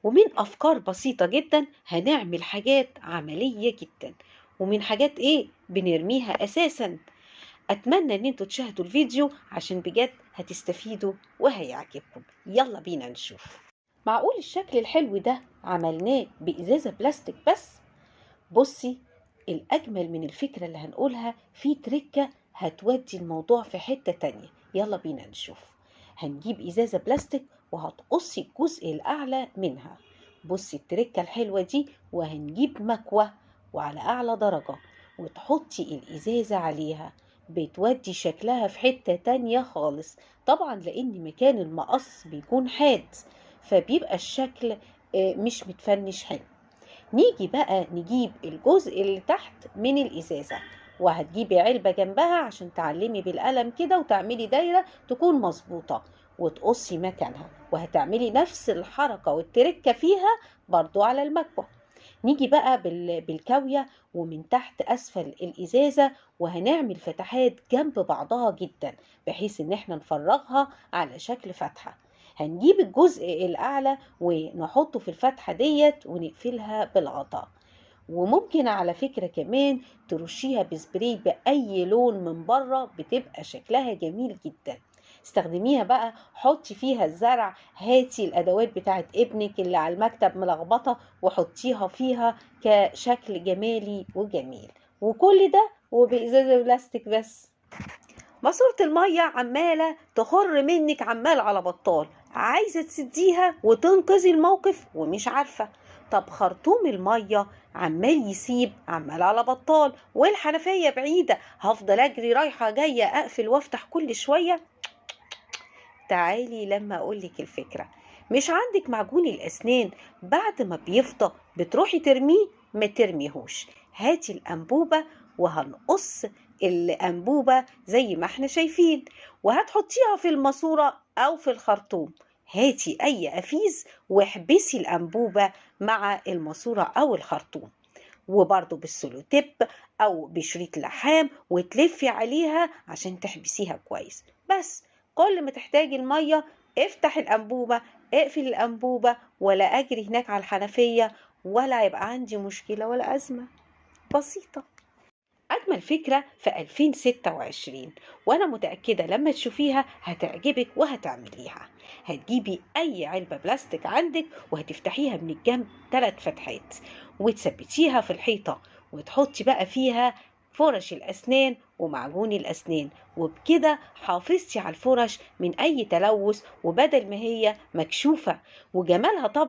ومن أفكار بسيطة جدا هنعمل حاجات عملية جدا، ومن حاجات إيه بنرميها أساسا. أتمنى إن انتوا تشاهدوا الفيديو عشان بجد هتستفيدوا وهيعجبكم. يلا بينا نشوف. معقول الشكل الحلو ده عملناه بإزازة بلاستيك بس؟ بصي، الأجمل من الفكرة اللي هنقولها في تركة هتودي الموضوع في حتة تانية. يلا بينا نشوف. هنجيب إزازة بلاستيك وهتقصي الجزء الأعلى منها. بصي التركة الحلوة دي، وهنجيب مكوة وعلى أعلى درجة وتحطي الإزازة عليها، بتودي شكلها في حتة تانية خالص. طبعا لأن مكان المقص بيكون حاد فبيبقى الشكل مش متفنش حلو. نيجي بقى نجيب الجزء اللي تحت من الإزازة، وهتجيبي علبة جنبها عشان تعلمي بالقلم كده وتعملي دايرة تكون مظبوطة وتقصي مكانها، وهتعملي نفس الحركة والتركة فيها برضو على المكوة. نيجي بقى بالكاوية ومن تحت أسفل الإزازة، وهنعمل فتحات جنب بعضها جدا بحيث إن احنا نفرغها على شكل فتحة. هنجيب الجزء الأعلى ونحطه في الفتحة ديت ونقفلها بالغطاء. وممكن على فكرة كمان ترشيها بسبراي بأي لون من بره، بتبقى شكلها جميل جدا. استخدميها بقى، حطي فيها الزرع، هاتي الأدوات بتاعت ابنك اللي على المكتب ملخبطة وحطيها فيها كشكل جمالي وجميل. وكل ده وبإزازة بلاستيك بس. ماسورة المية عمالة تخر منك عمال على بطال، عايزة تسديها وتنقذي الموقف ومش عارفة. طب خرطوم المية عمال يسيب عمال على بطال، والحنفية بعيدة، هفضل أجري رايحة جاية أقفل وأفتح كل شوية. تعالي لما أقولك الفكرة. مش عندك معجون الأسنان بعد ما بيفضى بتروحي ترميه؟ ما ترميهوش. هاتي الأنبوبة وهنقص الأنبوبة زي ما احنا شايفين، وهتحطيها في الماسورة أو في الخرطوم. هاتي أي قفيز واحبسي الأنبوبة مع الماسورة أو الخرطوم، وبرضو بالسلوتيب أو بشريط لحام، وتلفي عليها عشان تحبسيها كويس. بس كل ما تحتاجي المية افتح الأنبوبة، اقفل الأنبوبة، ولا أجري هناك على الحنفية، ولا يبقى عندي مشكلة ولا أزمة. بسيطة. أجمل فكرة في 2026، وأنا متأكدة لما تشوفيها هتعجبك وهتعمليها. هتجيبي أي علبة بلاستيك عندك وهتفتحيها من الجنب 3 فتحات وتثبتيها في الحيطة، وتحطي بقى فيها فرش الأسنان ومعجون الأسنان، وبكده حافظتي على الفرش من أي تلوث، وبدل ما هي مكشوفة وجمالها طبعا